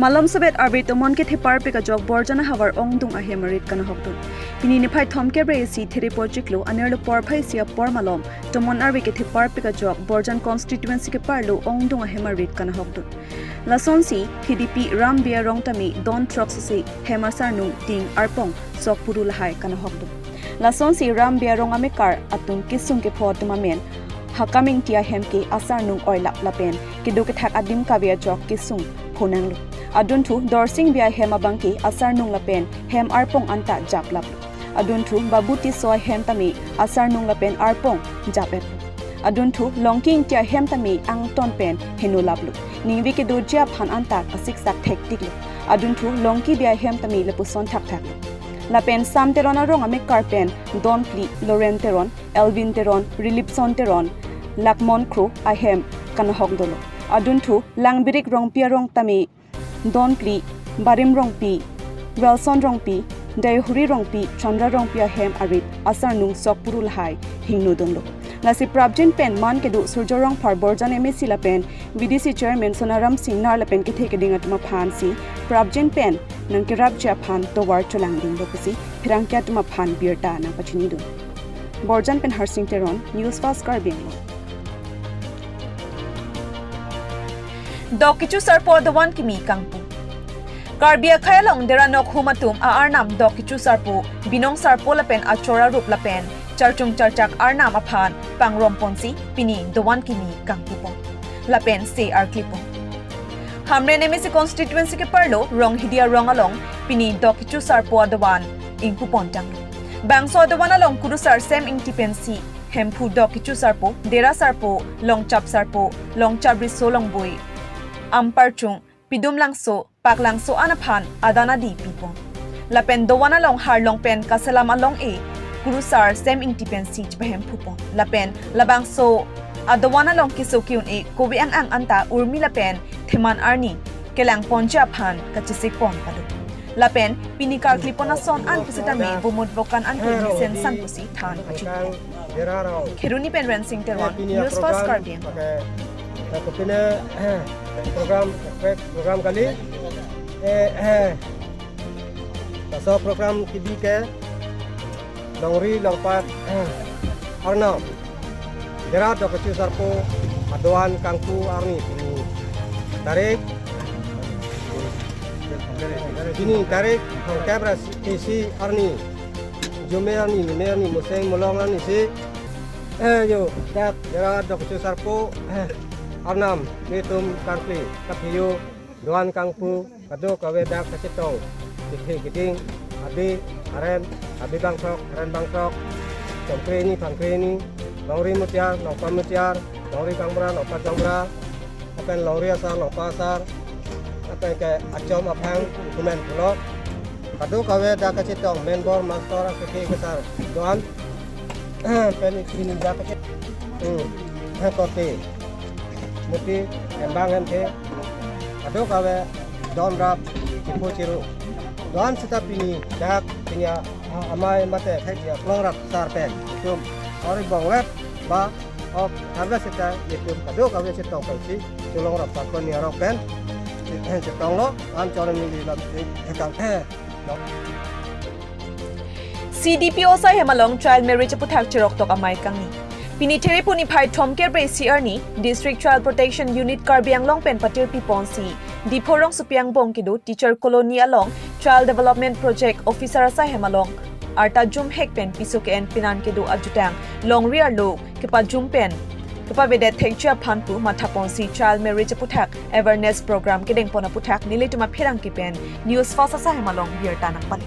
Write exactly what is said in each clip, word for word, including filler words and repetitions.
Malom sovet arve tomon kethepar pik ajok Borjan ahavar ongdung ahem arit kanahokdun. Pini niphai thomkep ra isi Therepo chiklo anerlo porphai isi apor malom tomon arve kethepar pik ajok Borjan constituency keparlo ongdung ahem arit kanahokdun. Lasonsi P D P Ram Bey arong tame don throksi hem asarnung, ting, arpong, sok puru lahai kanahokdun. Lasonsi Ram Bey arong amekar atum kesung kepho atum amen Hakam Ingti ahem ke asarnung oilap lapen kedo kethak adim kave ajok kesung phonanglo. Adunthu Dorsing Bey ahem abang ke asarnung lapen hem arpong anta japlaplo. Adunthu Babu Tisso ahem tame asarnung lapen arpong jap-etlo. Adunthu Longki Ingti ahem tame angton pen henolaplo. Ningve kedoji aphan anta kasiksak thektiklo. Adunthu Longki Bey ahem tame lapuson thakthaklo. Lapen Sam Teron arong amekar pen don phli Loren Teron, Elvin Teron, Rilipson Teron, Lakmon Kro ahem kanahok dolo. Adunthu Langbirik Rongpi arong tame don phli Barim Rongpi, Wilson Rongpi, Daihuri Rongpi, Chandra Rongpi ahem arit asarnung sok puru lahai hingnodunlo. Lasi prapjin pen man kedo Surjya Rongphar Borjan M A C lapen V D C Chairman Sonaram Singnar lapen kethe keding atum aphansi prapjin pen nangkerapji aphan tovar cholangdunlo pusi pherangke atum aphan birta nangpachinidun. Borjan pen Harsing Teron, News Fast Karbi Anglong. Dok kecho sarpo adovan kimi kangpu. Karbi akhei along Dera Nokhum atum a-arnam dok kecho sarpo, binong sarpo lapen achor arup lapen charchung charchak arnam aphan pangromponsi pini dovan kimi kangpupon lapen se arklipon. Hamren M A C constituency keparlo Ronghidi arong along pini dok kecho sarpo adovan ingpupon tanglo. Bangso adovan along kurusar Sem Ingti pensi hemphu dok kecho sarpo, dera sarpo, longchap sarpo, longchap riso longboi, amparchung, pidum langso, pak langso an aphan adan adi pipon. Lapen dovan along harlong pen kaselam along e kurusar Sem Ingti pensi chepahemphupon. Lapen labangso adovan along keso ke-un-e kove ang-ang anta Urmi lapen Theman arni kelangponji aphan kachesikpon padun. Lapen pini karklipon ason an pusitame bomut bokan an ke mesen san pusi than pachipon. Kheroni pen Rensing Teron, News Fast Karbi Anglong. Oke. Nah, kopine, eh, program, eh, program kali. Eh, eh. Laso program kebi ke longri longpat, eh, arnam. Dera dok kecho sarpo adovan kangpu arni pini tarik. Pini tarik thomkep ra isi arni. Jumir arni, nimir arni, Moseng Molong arnisi. Eh, yo, dak dera dok kecho sarpo, eh, arnam, netum karkli, kaphiyo, dovan kangpu, kadokave dak kachetong, kethe keding, abi aren, abi bangthrok, aren bangthrok, chomkre ni, phangkre ni, longri mutiar, longpa mutiar, longri kangbra, longpa kangbra, lapen longri asar, longpa asar, lapen ke achom aphang, kumen pulok, kadokave dak kachetong, menbor, mastor, akethe kesar, dovan, pen pini dak kachet, hmm, hengkorte, muti, embang hemthe, kadokave don rap, chipo chiru. Dovan seta pini dak pini a-, a-, amei mate thek dia klong rap sar pen. Itum ori bonglet ba ok harvest seta itum kadokave chetong pensi cholong rap sar pen ni arok pen. Chetonglo, an chorong ni lam si hekang he. C D P O asai hem along child marriage aputhak cheroktok amei kangni. Pini Therepo niphai thomkep ra isi arni, District Child Protection Unit Karbi Anglong pen patirpiponsi, Diphu rongsopi angbong kedo Teacher Colony along Child Development Project Officer asai hem along arta jumhek pen piso ke-en penan kedo ajutang longri arlo kepajum pen kepavedet thekji aphan pu mathaponsi child marriage aputhak awareness program kedengpon aputhak nelitum apherangke pen News Fast asai hem along birta nangpali.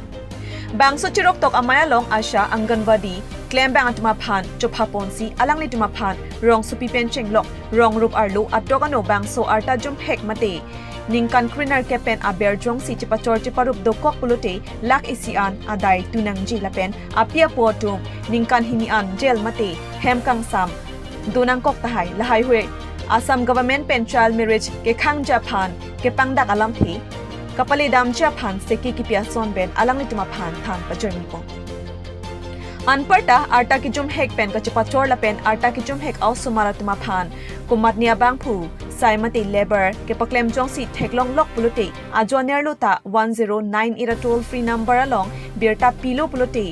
Bangso cheroktok amei along ASHA, Anganwadi klembang atum aphan chophaponsi alanglitum aphan rongsopi pen chenglok rongrup arlo atok ano bangso arta jumhek mate ningkan krenerkep pen aber jongsi chepachor cheparup dokok pulote lakh isi an adai tu nangji lapen api apo atum ningkan hini an jail mate hem kangsam do nangkok tahai. Lahaihui Assam government pen child marriage kekhangji aphan kepangdak alamthe kapaledamji aphan seke kipi ason pen alanglitum aphan than pajirmipon. Anparta arta kejumhek pen kachepachor lapen arta kejumhek a-osomar atum aphan komatne abangphu sai mate labour kepaklem jongsi theklonglok pulote ajoiner lo ta one zero nine eight a toll free number along birta pilo pulote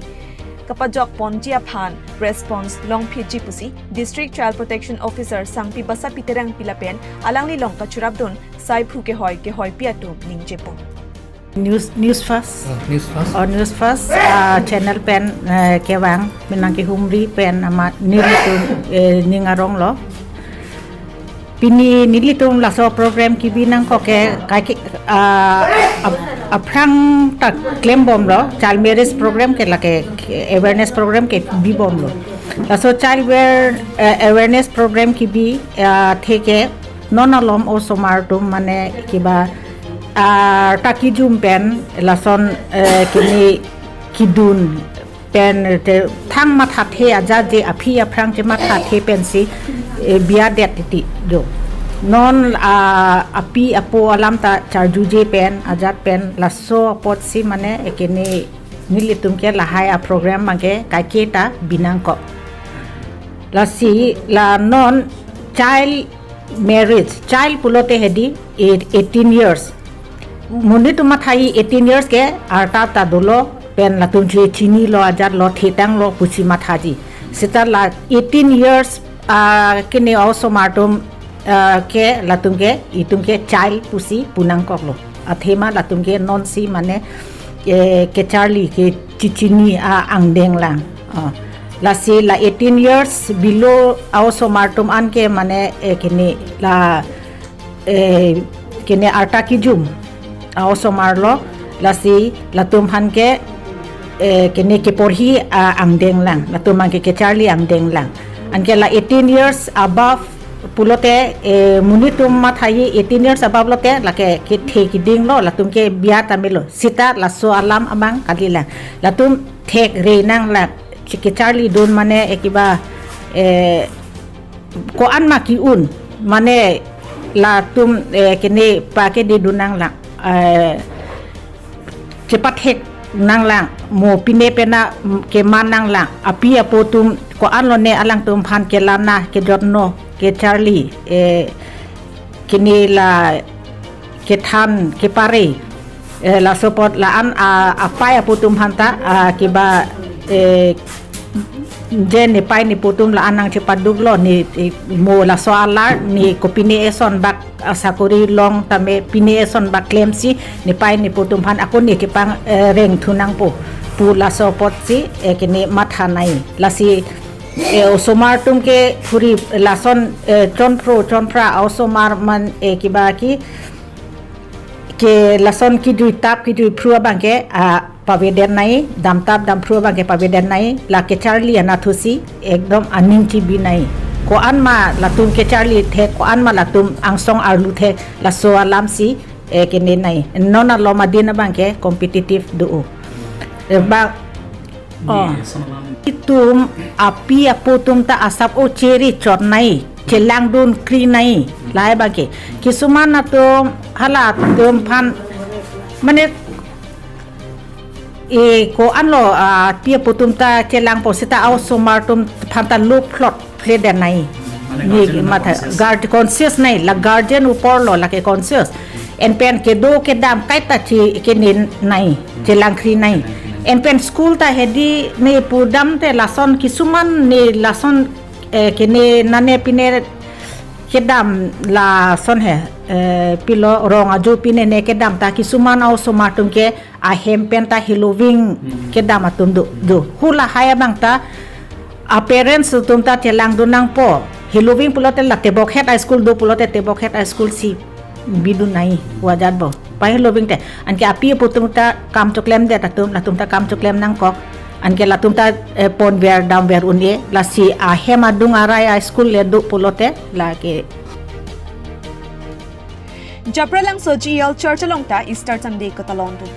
kapajok ponji aphan response longphitji pusi District Child Protection Officer Sangpi Basapi Terangpi lapen alangli along kachurapdun sai phu kehoi kehoipi atum ningjepo. News News First Ah, News First. or News First ah, channel pen eh, kevang penang kehumri pen ama nelitum eh, ning arong lo. Pini nelitum laso program kebi nangkok ke kaki ah, ap- aphrang ta klembomlo, child marriage program ke lake awareness program kebi bomlo. Laso child aware, eh, awareness program kebi ah, theke non alom osomar atum mane kiba ah, arta kejum pen lason eh, kini kedun pen te thang mathathe ajat je aphi aphrang chemathathe pensi eh, biadet titi do. Non ah, api apo alam ta charjuje pen ajat pen laso apotsi mane eh, kini nelitum ke lahai aprogram abangke kaiketa bi nangkok. Lasi la non child marriage, child pulote hedi eighteen years. Monit atum matha eighteen years ke arta ta dolo pen latum che chinilo ajatlo thetanglo pusi mathaji. Seta la eighteen years ah, kini osomar atum ah, ke latum ke itum ke child pusi pu nangkoklo. Athema latum ke nonsi mane eh, kecharli kechechini ah, angdeng lang. Ah, lasi la eighteen years below osomar atum an ke mane eh, kini la eh, kini arta kejum ah, osomar lo. Lasi latum aphan ke eh, kini keporhi ah, angdeng lang, latum aphan ke kecharli angdeng lang. Anke la eighteen years above pulote eh, monit atum matha eighteen years above lote lake kethe keding lo, latum ke biat amelo. Seta laso alam abang kali lang. Latum thekre nang lang, kecharli dun mane eh, kiba eh, ko-an ma ke-un mane latum eh, kini pake di dun nang lang. Eh, chepathek nang lang, mo pine pena keman nang lang, api apo atum ko-an lone alangtum aphan kelana kejotno kecharli eh, kini la kethan kepare eh, laso apot la-an ah, apai apo atum aphan ta ah, kiba eh, je nepai nepo atum la-an nangchepaduklo ne eh, mo laso alar ne kopine eson bak ah, sakori long tame pine eson bak klemsi nepai nepo atum aphan ako ne chepang eh, rengthu nangpo pu laso apotsi eh, kini matha nai. Lasi eh, osomar atum ke phuri lason eh, chonphro chonphra osomar man eh, kiba ke ke lason kejui tap kejui phru abangke ah, paveden nai, damtap damphru abangke paveden nai, la kecharli anatthu si ekdom aning chibi nai. Ko-an ma latum kecharli thek, ko-an ma latum angsong arlu thek, laso alam si eh, kene nai. Non alom adin abangke competitive do. Eh, bang Oh. Itum api apo atum ta asap o cheri chot nai, chelang dun kri nai, lahai abangke. Kisuman atum hala atum aphan mane e ko-an lo ah, api apo atum ta chelangpo seta osomar atum aphan ta lophlot phledet nai. Mane ni guardian matha conscious. Guard conscious nai, la guardian upor lo lake conscious. En pen kedo kedam kaita chi kenin nai, chelang kri nai. En pen school ta hedi ne pudam te lason kisuman ne lason eh, kene nane pine kedam lason he eh, pilo rong aju pine ne kedam ta kisuman osomar atum ke ahem pen ta heloving kedam atum do do. Hu lahai abang ta a parents atum ta chelang dun nangpo. Heloving pulote la Tebokhet High School do pulote Tebokhet High School si bidun nai wajar bo. Pai heloving te anke api apo atum ta kam choklemdet atum, latum ta kam choklem nangkok. Anke latum ta eh, ponver damver un-e, lasi ahem adung arai a school le do pulote lake. Japralangso G E L Church along ta Easter Sunday katalon dun.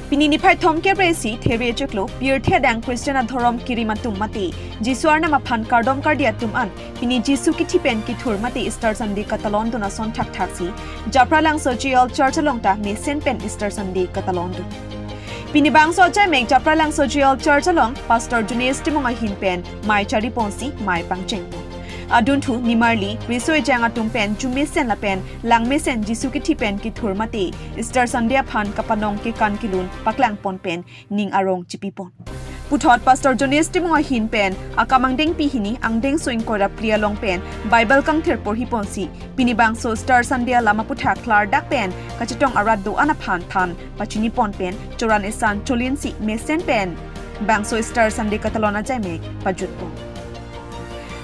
Pini niphai thomkep isi There chiklo pirthe adang Christian adhorom kerim atum mate Jisu Arnam aphan kardom kardi atum an pini Jisu kithi pen kethur mate Easter Sunday katalon dun ason thakthak si Japralangso G E L Church along ta mesen pen Easter Sunday katalon dun. Pini bangso achaimek Japralangso G E L Church along Pastor Junis Timung ahin pen mai chari ponsi mai pangcheng pon. Adunthu nimarli riso ejang atum pen chumesen lapen langmesen Jisu kithi pen kithur mate Easter Sunday aphan kapanong kekan kelun paklangpon pen ning arong chipipon. Puthot Pastor Jonas Timung ahin pen akam angdengpi hini angdengso ingkoi ra phli along pen Bible kangthir porhiponsi pini bangso Easter Sunday alam aputhak klardak pen kachetong arat do-an aphan than pachinipon pen choran esan cholinsi mesen pen bangso Easter Sunday katalon ajaimek pajutpon.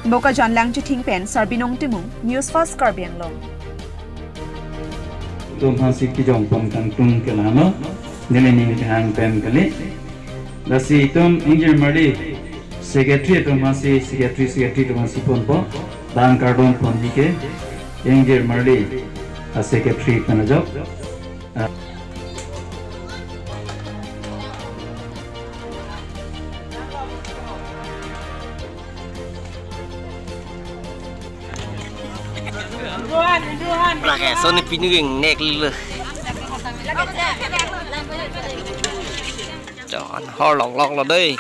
Bokajan Langchithing pen Sarbinong Timung, News First Karbi Anglong. Atum aphansi kejongpon kangtung ke lalo, neli ning kehang pen kali. Lasi itum ingjir marli secretary atum aphansi, secretary, secretary atum aphansi ponpo, dan kardom ponji ke ingjir marli a secretary pen ajok. Ah. Lake soni pinu geng nek lilo. Jon hor lok lok lo dei.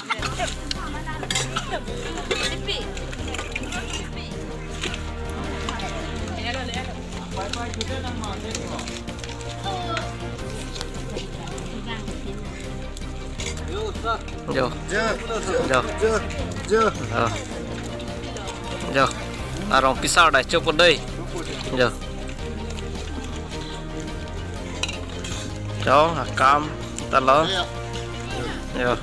Jo. Jo. Jo. Jo. Jo. Arong pisar dai chopo dei. Jo. Jo, akam talo. Jo.